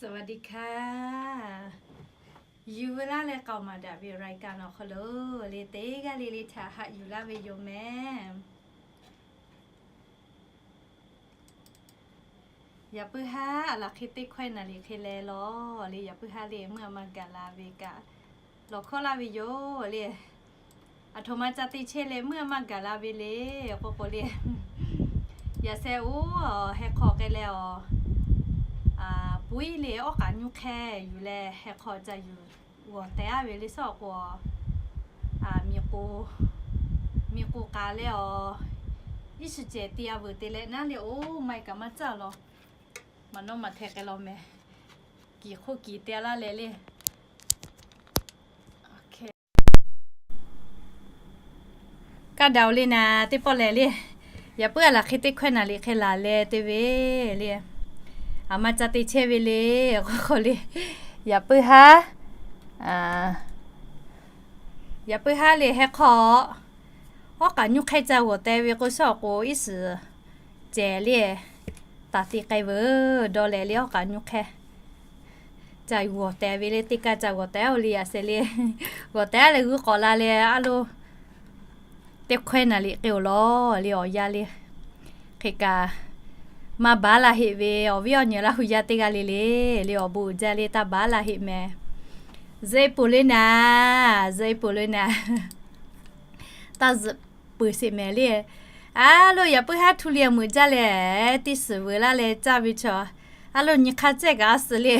สวัสดีค่ะ Yuˬ veu laˇ leh k'aoˍ maˍ daꞈ ve รายการ awˬ hk'aw lo le teˇ g'aˇ le le htaꞈ haꞈ yuˬ laˇ ve yoˬ mehˍ. Yaꞈ puiˉ haˉ a laˬ hk'e teˇ hkawehˇ naˍ liꞈ hk'e leh lawˬ le, yaꞈ puiˉ haˉ le meuˇ a ma gaˬ la ve kaꞈ lawˬ hkawˇ laˇ ve yoˬ le. Aˬ htoꞈ ma ca te chehˇ leh meuˇ a ma gaˬ la ve le k'oˆ k'o le, yaꞈ sheh oˇ heh hk'aw k'ai leh awˬ puiˉ le awˉ k'aꞈ nyuˇ hk'ehˇ yuˬ leh heh hk'aw ca yuˬ g'awˬ tehꞈ a ve le suhˉ awˬ k'o, miˬ k'oˍ k'a leh awˬ iˉ shiˍ cehˬ te a veuˬ te leh naˉ le oˇ maˇ e kaꞈ maˇ caˇ law. Maˍ nawˉ maˍ hteh k'ai law mehˍ. Kiˬ hk'oˆ kiˬ te a laˇ leh le. Kaˇ daꞈ oˬ le naˍ teˇ pawˆ lehˬ le. Yaꞈ puiˉ a laˬ hk'e teˇ hkawehˇ naˍ liꞈ hk'e laˬ leh te ve le. Aˬ ma ca te chehˇ ve le k'oˆ k'o le, yaꞈ puiˉ haˉ, yaꞈ puiˉ haˉ le heh hk'aw awˉ k'aꞈ nyuˇ hk'ehˇ ca g'awˬ teh ve k'o suhˉ awˬ k'o iˉ shiˍ cehˬ le taˍ te k'ai veuˬ dawˇ leh le awˉ k'aꞈ nyuˇ hk'ehˇ ca g'awˬ teh ve le teˇ kaˇ ca g'awˬ teh oˬ le yaꞈ sheh le. G'awˬ teh leh g'uiˇ k'awꞈ la leh a lo teˇ hkawehˇ naˍ liꞈ k'ai oˬ lawˬ le awˬ yanˇ le. Hk'e kaꞈ maˇ baˬ laˇ heˆ ve awˬ viˉ awˬ nyi Laˇ hu yaˇ teˇ g'aˇ le le le awˬ bon uiˍ jaˇ le taˇ baˬ laˇ heˆ mehˍ. Zuhꞈ e peuˬ le naˍ, zuhꞈ e peuˬ le naˍ. Taˇ zuhꞈ peuˬ sheˍ mehˍ le. A lo yaꞈ puiˉ haˉ Htu Liꞈ meuꞈ jaˇ leh teˇ suhˍ veuˬ laˇ leh caˇ ve chaw, a lo nyi hk'aˇ cehˇ kaꞈ a suhˍ le.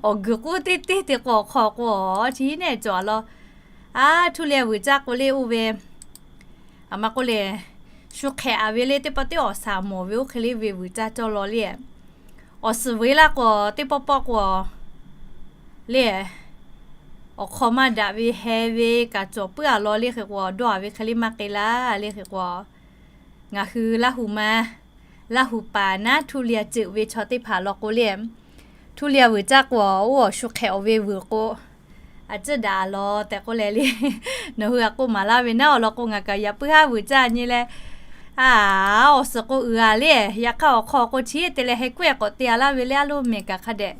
Awˬ guiˬ k'oˆ teˇ teˇ te k'o awˬ hk'aw k'o chi neˇ cawˬ a law. A Htu Liꞈ veuˬ caˇ k'o le oˇ ve, aˬ ma k'oˆ le, shu hk'ehꞈ a ve le teˇ pawˆ teˇ awˬ shaˍ mawˬ ve oˇ hk'e le ve veuˬ caˇ cawˇ law le. Awˬ suhˍ veuˬ laˇ k'o teˇ pawˆ pawˆ k'o le, awˬ hk'aw maˇ daꞈ ve heh ve kaꞈ cawˬ puiˉ a law le hk'e k'o dawˇ a ve hk'e le maˇ k'ai laˇ le hk'e k'o, ngaˬ hui Laˇ hu ma, Laˇ hu paˍ naˉ Htu Liꞈ ceuˬ ve chaw teˇ hpaˍ law k'o le, Htu Liꞈ veuˬ caˇ k'o oˇ awˬ shu hk'ehꞈ awˬ ve veuˬ k'o a ciˉ daꞈ a law tehꞈ k'oˆ leh le. Nawˬ hui a k'oˆ maˍ laˇ ve naˉ awˬ lawn k'o ngaˬ kaꞈ yaꞈ puiˉ haˉ veuˬ caˇ nyi leh, a, awˬ suhˍ k'o uiˍ a le, yaꞈ hk'aˇ awˬ hk'aw k'o chi te leh heh kawehˇ k'awꞈ te a laˇ ve le a lo mehˬ kaꞈ hk'a dehꞈ,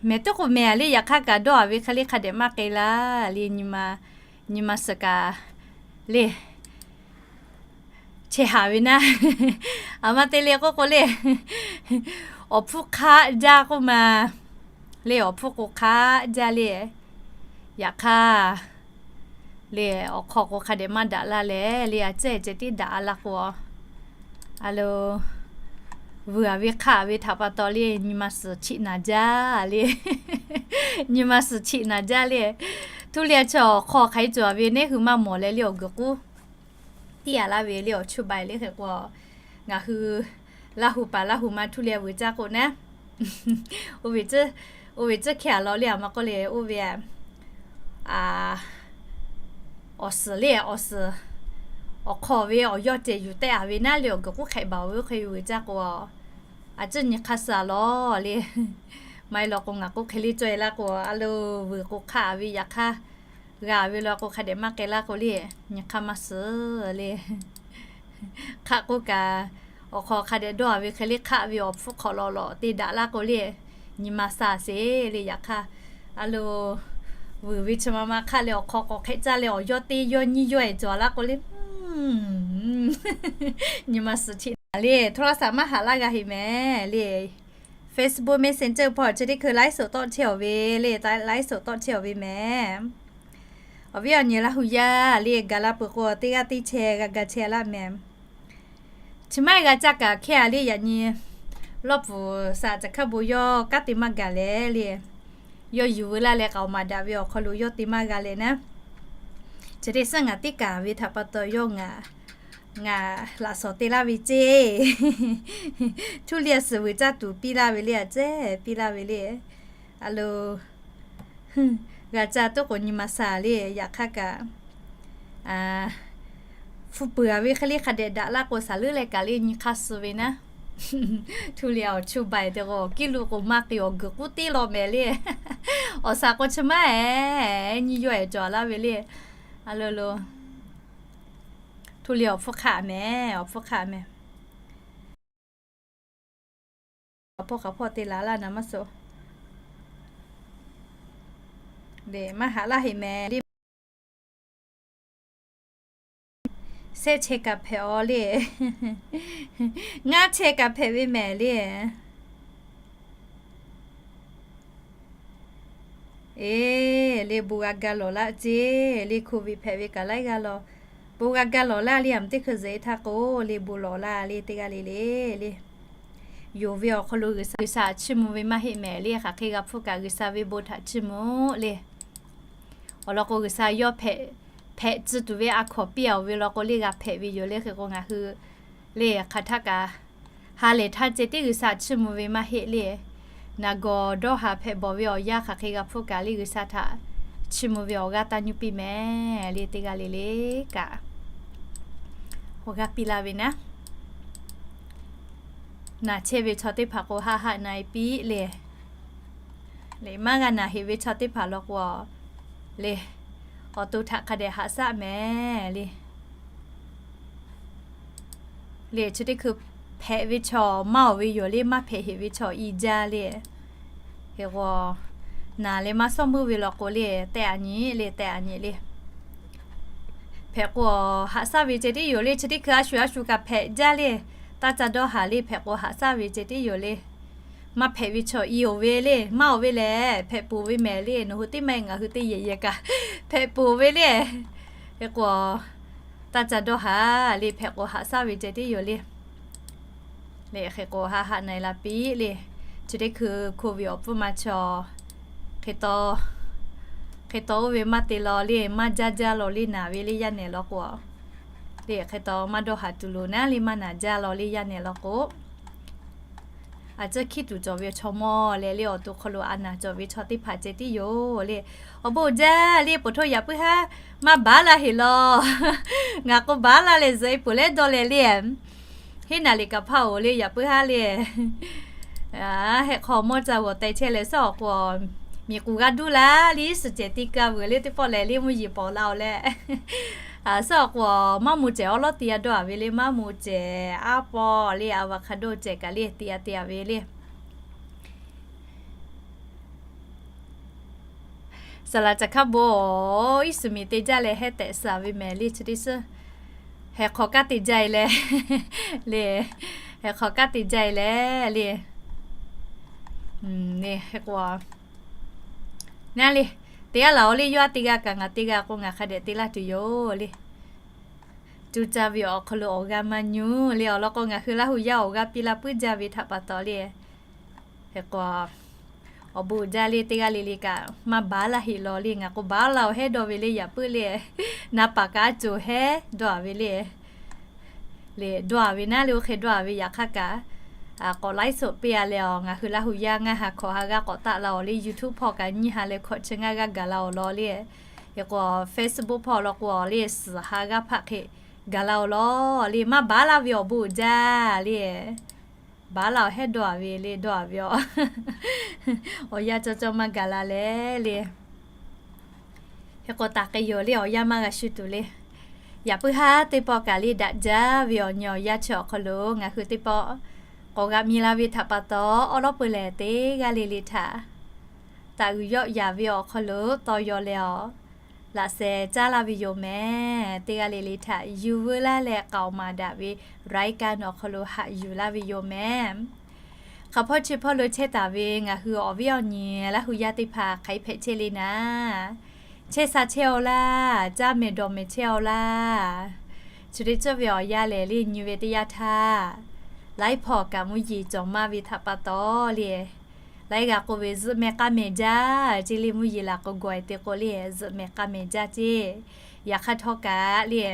mehˬ teˇ k'o mehˬ a le yaꞈ hk'aˇ kaꞈ dawˇ a ve hk'e le hk'a dehꞈ maˇ k'ai laˇ le. Nyi ma suhˍ kaꞈ le chehˇ haˍ ve naˉ, aˬ ma te le k'oˆ k'o le, awˬ hpfuhˇ hk'aˆ jaˇ k'oˆ ma le, awˬ hpfuhˇ k'o hk'aˆ jaˇ le. Yaꞈ hk'aˇ le awˬ hk'aw k'o hk'a dehꞈ maˇ daꞈ laˇ leh le a ciˉ ceh tiˉ daꞈ a laˇ k'o, a lo, vuiˬ a ve hk'aˆ ve htaꞈ pa taw le nyi ma suhˍ chiꞈ naˍ jaˇ le. Nyi ma suhˍ chiꞈ naˍ jaˇ le. Htu Liꞈ a chaw awˬ hk'aw hk'aˬ hk'e cawˬ a ve neˇ hui maˇ mawˬ leh le awˬ guiˬ k'oˆ tiˉ a laˇ ve le awˬ chu bai le hk'e k'o, ngaˬ hui Laˇ hu paˍ Laˇ hu ma Htu Liꞈ veuˬ caˇ k'o naˉ, oˇ ve tcuhˉ hkeh a law le aˬ ma k'oˆ le oˇ ve awˬ suhˍ le awˬ suhˍ, awˬ hk'aw ve awˬ yawˇ ceh yuˬ tehˆ a ve naˉ le awˬ guiˬ k'oˆ hk'ehꞈ baˬ ve oˇ hk'e veuˬ caˇ k'o, a ciˉ nyi hk'aˇ suh a law le. Maˇ heˆ law k'o ngaˬ k'oˆ hk'e le cawˇ e laˇ k'o a lo, vuiˬ k'o hk'aˆ a ve yaꞈ hk'aˇ g'a ve law k'o hk'a dehꞈ maˇ k'ai laˇ k'o le, nyi hk'aˇ maˇ suh le. Hk'aˆ k'oˆ kaꞈ, awˬ hk'aw hk'a dehꞈ dawˇ a ve hk'e le hk'aˆ ve awˬ hpfuhˇ hk'awꞈ lawꞈ lawꞈ te daꞈ laˇ k'o le, nyi ma suh sheˍ le yaꞈ hk'aˇ. A lo, vuiˬ ve chi ma ma hk'aˆ leh awˬ hk'aw k'awꞈ hk'ehꞈ caˇ leh awˬ yawˇ teˇ yawˇ nyiˇ yawˇ e cawˬ laˇ k'o le, nyi ma suhˍ chiꞈ naˍ le. โทรศัพท์ maˇ haꞈ laˇ g'a heˆ mehˍ le. Facebook Messenger hpawˇ chi teˇ hkui ไลฟ์สด tawˆ chehˇ awˬ ve le, ไลฟ์สด tawˆ chehˇ awˬ ve mehˍ. Awˬ viˉ awˬ nyi Laˇ hu yaˇ le gaˬ la peuˬ k'o teˇ g'aˇ teˇ chehˇ g'a ga chehˇ laˇ mehˍ. Chi maˇ g'a caˇ kaꞈ hkehˇ a le yaꞈ nyi lawˇ pfuhˍ saꞈ caˬ hkaˇ bon yawˇ kanˉ te maˇ gaˬ leh le, yawˇ yuˬ veu laˇ leh k'aoˍ maˍ daꞈ ve awˬ hk'aw lo yawˇ te maˇ g'a leh naˉ, chi teˇ suhˉ ngaˬ teˇ kaˬ ve htaꞈ pa taw yawˇ ngaˬ, ngaˬ laꞈ shawnˍ te laˇ ve ceˇ. Htu Liꞈ a suhˍ vuiˬ caˇ tuˬ piˇ laˇ ve le a ceˇ piˇ laˇ ve le. A lo, g'a caˇ tuˬ k'o nyi ma suh le yaꞈ hk'aˇ kaꞈ, hpu peuˬ a ve hk'e le hk'a dehꞈ daꞈ laˇ k'o saˍ leuˉ leh kaꞈ le nyi hk'aˇ suh ve naˉ. Htu Liꞈ awˬ chu bai te k'o kiˇ lo k'o maˇ k'ai awˬ guiˬ k'oˆ teˇ law mehˍ le. Awˬ shaˍ k'o chi maˇ e nyi yawˇ e cawˬ laˇ ve le. A lo lo, Htu Liꞈ awˬ hpfuhˇ hk'aˆ mehˍ, awˬ hpfuhˇ hk'aˆ mehˍ. hk'aˬ hpawˇ hk'aˬ hpawˇ te laˬ laˇ naˍ maˇ suh. Lehˬ, maˇ haꞈ laˇ heˆ mehˍ le. Shehˆ chehˇ kaꞈ hpehꞈ-aw le. Ngaˇ chehˇ kaꞈ hpehꞈ ve mehˍ le. Eˬ, le bon g'a ga lawˬ laˇ ceˇ le, Covid hpehꞈ ve kaꞈ laiˉ g'aˇ law. Bon g'a ga lawˬ laˇ le, aˬ meh teˇ hkui zuhꞈ e htaˇ k'o, le bon lawˬ laˇ le, teˇ g'aˇ le le le. Yonˍ ve awˬ hk'aw lo G'uiˬsha, G'uiˬsha htaꞈ chiˇ mvuh ve maˇ heˆ mehˍ le, hk'aˬ hk'e g'a hpfuhˇ kaꞈ G'uiˬsha ve bon htaꞈ chiˇ mvuh le. Awˬ lawn k'o, G'uiˬsha yawˇ hpehꞈ, hpehꞈ tcuh tuˬ ve a hkawnˍ piˇ-a ve law k'o le, g'a hpehꞈ ve yoˬ le. Hk'e k'o, ngaˬ hui le hk'aˬ htaˇ kaꞈ ha lehˬ htaˇ ceh tiˉ G'uiˬsha chiˇ mvuh ve maˇ heˆ le. Naˬ gawˬ dawˇ haˍ hpehꞈ bawˬ ve awˬ yanˇ hk'aˬ hk'e g'a hpfuhˇ kaꞈ le, G'uiˬsha htaꞈ chiˇ mvuh ve awˬ g'aˇ taˇ nyuˇ piˇ mehˍ le, teˇ g'aˇ le le kaꞈ awˬ g'aˇ piˇ laˇ ve naˉ. Naˬ chehˇ ve chaw teˇ hpaˍ k'o, haˆ haˆ na e piˇ le. Lehˬ, maˇ g'a naˬ heˆ ve chaw teˇ hpaˍ law k'o, le, awˬ to htaꞈ hk'a dehꞈ haꞈ shaˆ mehˍ le. Lehˬ, chi teˇ hkui hpehꞈ ve chaw maˇ oˬ ve yoˬ le, maˇ hpehꞈ heˆ ve chaw i jaˇ le. Hk'e k'o, naˬ leh maˇ shawˉ meuˇ ve law k'o le, tehꞈ a nyi le, tehꞈ a nyi le. Hpehꞈ k'o, haꞈ shaˆ ve ceh tiˉ yoˬ le. Chi teˇ hkui a shu a shu kaꞈ hpehꞈ jaˇ le. Taˇ ca dawˇ haˍ le, hpehꞈ k'o haꞈ shaˆ ve ceh tiˉ yoˬ le. Maˇ hpehꞈ ve chaw i oˬ ve le, maˇ oˬ ve lehˬ, hpehꞈ peuˬ ve mehˍ le. Nawˬ hui teˇ maˇ ngaˬ hui teˇ yehˬ yehˬ kaꞈ hpehꞈ peuˬ ve le. Hk'e k'o, taˇ ca dawˇ haˍ le, hpehꞈ k'o haꞈ shaˆ ve ceh tiˉ yoˬ le. Lehˬ, hk'e k'o, haˆ haˆ na e la piˇ le. Chi teˇ hkui Covid awˬ pfuhˇ ma chaw hk'e taw, hk'e taw oˇ ve maˇ te law le, maˇ jaˇ jaˇ law le, naˬ ve le yaˇ nehˬ law k'o, le hk'e taw maˇ dawˇ haˍ tuˬ loˍ naˉ le, maˇ naˬ jaˇ law le yaˇ nehˬ law k'o, a ciˉ hkiˉ tuˬ cawˬ ve chaw mawˇ leh le, awˬ to hk'aw lo a naˬ cawˬ ve chaw teˇ hpaˍ ceh tiˉ yoˬ le. Awˬ bon uiˍ jaˇ le, poˬ htoˇ yaꞈ puiˉ haˉ maˇ baˬ laˇ heˆ law. Ngaˬ k'o baˬ laˇ leh zuhꞈ e peuˬ leh dawˇ leh le. Heˉ naˬ liꞈ kaꞈ hpaˇ oˬ le, yaꞈ puiˉ haˉ le. Heh hk'aw mawˇ ca g'awˬ teh chehˇ leh suhˉ awˬ k'o, miˬ k'oˍ g'a duˇ laˇ le, suhˍ cehˬ te ka vuiˬ le, teˇ pawˆ lehˬ le mvuhˇ yeˬ pawˍ la-oˬ leh, suhˉ awˬ k'o, maˇ moˍ cehˬ awˉ lawˉ te a dawˇ a ve le, maˇ moˍ cehˬ aˉ pawˆ le, avocado cehˬ kaꞈ le te a te a ve le. Saˍ laˍ caˬ hkaˇ bon-oˬ, iˉ suhˍ miˬ te jaˇ leh heh tehꞈ suh ve mehˍ le, chi teˇ suhˉ heh hk'aw kaˉ te jaˇ e leh le, heh hk'aw kaˉ te jaˇ e leh le. Hk'e k'o, naˉ le, te a laˬ-oˬ le, yawˇ aˉ te g'a kaꞈ ngaˬ te g'a k'o, ngaˬ hk'a dehꞈ te laˇ tuˬ yoˬ le. Cuˇ caˇ ve awˬ hk'aw lo awˬ g'aˇ maˇ nyu le, awˬ lawn k'o ngaˬ hui Laˇ huˍ yaˇ awˬ g'aˇ piˇ laˇ puiˉ jaˇ ve htaꞈ pa taw le. Hk'e k'o, awˬ bon uiˍ jaˇ le, teˇ g'aˇ le le kaꞈ maˇ baˬ laˇ heˆ law le, ngaˬ k'o baˬ laˇ-oˬ hehˉ dawˇ ve le, yaꞈ puiˉ le. Na paˍ kaꞈ a coˬ hehˉ dawˇ a ve le. Le dawˇ a ve naˉ le, oˇ hk'e dawˇ a ve yaꞈ hk'aˇ kaꞈ, k'awꞈ laiˉ soꞈ piˇ a leh, awˬ ngaˬ hui Laˇ huˍ yaˇ ngaˇ ha hkawꞈ ha g'aˇ k'awꞈ taˆ la-oˬ le, YouTube hpawˇ kaꞈ nyiˇ ha leh hkawꞈ chi ngaˇ g'aˇ gaˬ la-oˬ law le. Hk'e k'o, Facebook hpawˇ law k'o le, suhˍ ha g'aˇ hpaˆ hk'e gaˬ la-oˬ law le, maˇ baˬ laˇ ve awˬ bon uiˍ jaˇ le. Baˬ laˇ-oˬ hehˉ dawˇ a ve le, dawˇ a ve-oˬ, awˬ yanˇ cawˇ cawˇ maˇ gaˬ la leh le. Hk'e k'o, taˍ k'ai yoˬ le, awˬ yanˇ maˇ g'a shu tuˬ le. Yaꞈ puiˉ haˉ teˇ pawˆ kaꞈ le, daꞈ jaˇ ve awˬ nyi awˬ yanˇ chi awˬ hk'aw lo ngaˬ hui teˇ pawˆ k'awꞈ g'a mi la ve htaꞈ pa taw, awˉ lawˉ peu lehˬ teˇ g'aˇ le le htaꞈ taˍ uiˍ yawˆ yaˍ ve awˬ hk'aw lo tawˇ yaw leh-aˬ, laꞈ sheh caˉ laˇ ve yoˬ mehˍ. Teˇ g'aˇ le le htaꞈ yuˬ veu laˇ leh k'aoˍ maˍ daꞈ ve รายการ awˬ hk'aw lo haꞈ yuˬ laˇ ve yoˬ mehˍ. Hk'aˬ hpawˇ chi hpawˇ lo chehˇ taˍ ve ngaˬ hui awˬ viˉ awˬ nyi Laˇ huˍ yaˇ teˇ hpaˍ hk'aˬ hk'e hpehꞈ chehˇ le naˉ, chehˇ sha chehˇ-aw laˇ, caˇ mehˍ dawˬ mehˍ chehˇ-aw laˇ. Chi teˇ ceuˬ ve awˬ yanˇ lehˬ le, nyi ve teˇ yanˇ htaˇ, laiˉ hpawˇ kaꞈ mvuhˇ yeˬ cawˬ maˇ ve htaꞈ pa taw le, laiˉ g'a k'oˆ ve zuhꞈ mehˍ k'aˇ mehˍ jaˇ ceˇ le, mvuhˇ yeˬ laˬ k'o gawˬ e te k'o le, zuhꞈ mehˍ k'aˇ mehˍ jaˇ ceˇ. Yaꞈ hk'aˇ htawˇ kaꞈ le,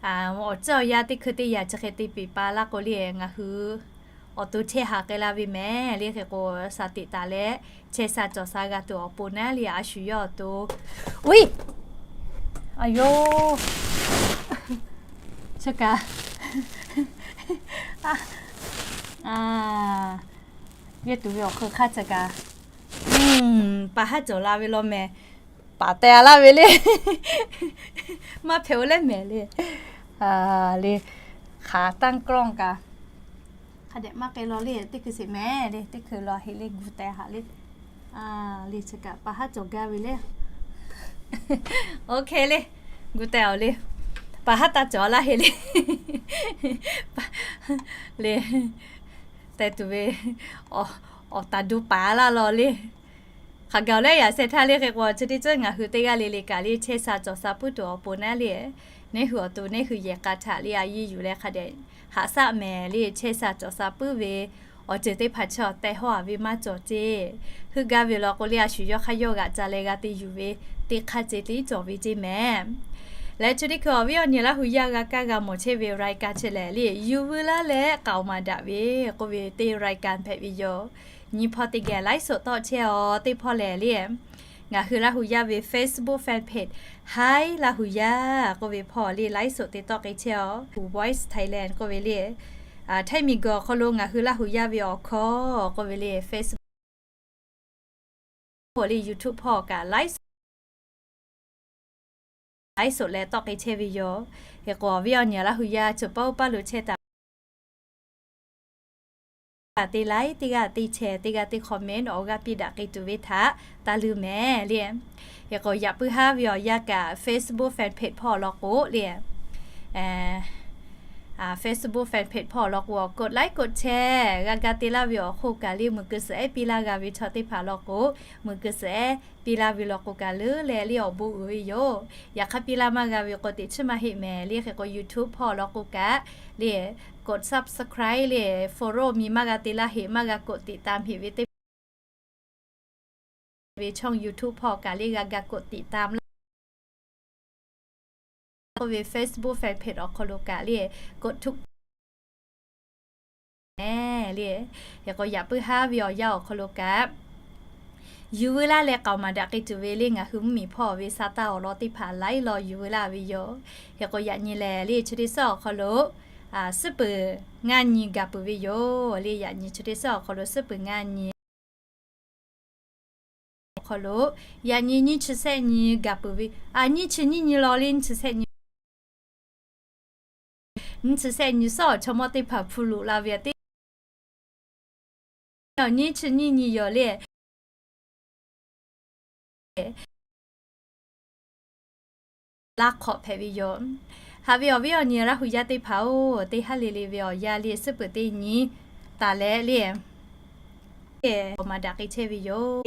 awˬ ceuˬ awˬ yanˇ teˇ hkui teˇ yanˇ chi hk'e te piˍ pa laˇ k'o le, ngaˬ hui awˬ to chehˇ haˍ k'ai la ve mehˍ le. Hk'e k'o, shaˍ teꞈ taˍ leh chehˇ sha cawˬ sha g'a tuˬ awˬ pon naˉ le, a shu yawˇ awˬ to, uiˉ, a yoˬ, chi kaꞈ, yehˇ tuˬ ve awˬ hk'aw hk'aˇ chi kaꞈ, pa haˉ cawˬ la ve law mehˍ, paˍ teh a laˇ ve le. Maˇ hpehꞈ-o leh mehˍ le. Le, hk'aˬ tanˇ kawˆ kaꞈ Hk'a dehꞈ maˇ k'ai law le, teˇ hkui sheˍ mehˍ le, teˇ hkui law heˍ le, gu teh haꞈ le. Le chi kaꞈ pa haˉ cawˬ gaˇ ve le. OK le, gu teh awˬ le. Pa haˉ taˇ cawˬ laˇ heˍ le. Le, teh tuˬ ve awˬ taˍ du paˍ laˇ law le. Hk'aˬ gaˬ leh yaꞈ sheh htaˇ le hk'e k'o, chi teˇ ceuˬ ngaˬ hui teˇ g'aˇ le le kaꞈ le chehˇ sha cawˬ sha puiˉ tuˬ awˬ pon naˉ le, neˇ hui awˬ to neˇ hui yehˬ k'a htaꞈ le a yiˇ yuˬ leh hk'a dehꞈ haꞈ shaˆ mehˍ le, chehˇ sha cawˬ sha puiˉ ve awˬ ceuˬ teˇ hpaˍ chi awˬ tehˬ hawˉ a ve maˇ cawˬ ceˇ. Heuˆ gaˇ ve law k'o le, a shu yawˇ hk'aˇ yawˇ g'aꞈ ca leh g'a te yuˬ ve teˇ hk'aˇ ce tiˉ cawˬ ve ceˇ mehˍ. Leh chi teˇ hkui awˬ viˉ awˬ nyi Laˇ hu yaˇ g'a kaˇ g'a mawˬ chehˇ ve รายการ chi lehˬ le, yuˬ veu laˇ leh k'aoˍ maˍ daꞈ ve k'oˆ ve teˇ รายการ hpehꞈ ve yoˬ. Nyi hpawˇ teˇ geh ไลฟ์สด tawˆ chehˇ aw, teˇ hpawˇ lehˬ le, ngaˬ hui Laˇ hu yaˇ ve Facebook fan page Hi Laˇ hu yaˇ k'oˆ ve hpawˇ le ไลฟ์สด te tawˆ k'ai chehˇ aw. Voice Thailand k'oˆ ve le, Htaiˇ miˬ guiˬ awˬ hk'aw lo ngaˬ hui Laˇ hu yaˇ ve awˬ hkawˇ k'oˆ ve le Facebook le YouTube hpawˇ kaꞈ ไลฟ์สด leh tawˆ k'ai chehˇ ve yoˬ. Hk'e k'o awˬ viˉ awˬ nyi Laˇ hu yaˇ cawˬ paˇ oˇ paˇ lo chehˇ taˍ teˇ ไลค์ teˇ g'aˇ teˇ แชร์ teˇ g'aˇ teˇ คอมเมนต์ awˬ g'aˇ piˇ daꞈ k'ai tuˬ ve htaꞈ taˇ leuˇ mehˍ le. Hk'e k'o yaꞈ puiˉ haˉ ve awˬ yanˇ kaꞈ Facebook fan page hpawˇ awˬ lawn k'o le, Facebook fan page hpawˇ awˬ lawn k'o กดไลค์ กดแชร์ g'a ga te laˇ ve awˬ hk'oˆ kaꞈ le, muiˬ keu suhˍ ehˉ piˇ laˇ g'a ve chaw teˇ hpaˍ lawn k'o, muiˬ keu suhˍ ehˉ piˇ laˇ ve lawn k'o kaꞈ leuˉ leh le awˬ bon uiˍ ve yoˬ. Yaꞈ hk'aˇ piˇ laˇ maˇ g'a ve k'o teꞈ chiˉ maˇ heˆ mehˍ le. Hk'e k'o YouTube hpawˇ awˬ lawn k'o kaꞈ le กด subscribe le, follow mi maˇ g'a te laˇ heˆ, maˇ g'a กดติดตาม heˆ ve teˇ ve ช่อง YouTube hpawˇ kaꞈ le g'a ga กดติดตาม laˇ k'oˆ ve Facebook fan page awˬ hk'aw lo kaꞈ le กดทุก mehˍ le. Hk'e k'o yaꞈ puiˉ haˉ ve awˬ yanˇ awˬ hk'aw lo kaꞈ yuˬ veu laˇ leh k'aoˍ maˍ daꞈ k'ai tuˬ ve le ngaˬ hui mvuhˇmiˬ hpawˇ ve sa taˇ awˬ lawn teˇ hpaˍ laiˉ law yuˬ veu laˇ ve yoˬ. Hk'e k'o yaꞈ nyi lehˬ le chi teˇ suhˉ awˬ hk'aw lo suhˉ peuˬ ngaˇ nyi gaˬ peuˬ ve yoˬ le. Yaꞈ nyi chi teˇ suhˉ awˬ hk'aw lo suhˉ peuˬ ngaˇ nyi awˬ hk'aw lo yaꞈ nyi nyiˇ chi shehˆ nyi gaˬ peuˬ ve, a nyiˇ chi nyiˇ nyi law le nyiˇ chi shehˆ nyi nyiˇ chi shehˆ nyi suhˉ awˬ chaw mawˇ teˇ hpaˍ hpu loꞈ la ve teˇ nyiˇ chi nyiˇ nyi yoˬ le. Laˇ hk'awꞈ hpehꞈ ve yoˬ. Haꞈ ve awˬ viˉ awˬ nyi Laˇ hu yaˇ teˇ hpaˍ-oˬ, teˇ haˉ le le ve awˬ yanˇ le suhˉ peuˬ teˇ nyi taˍ leh le k'aoˍ maˍ daꞈ k'ai chehˇ ve yoˬ.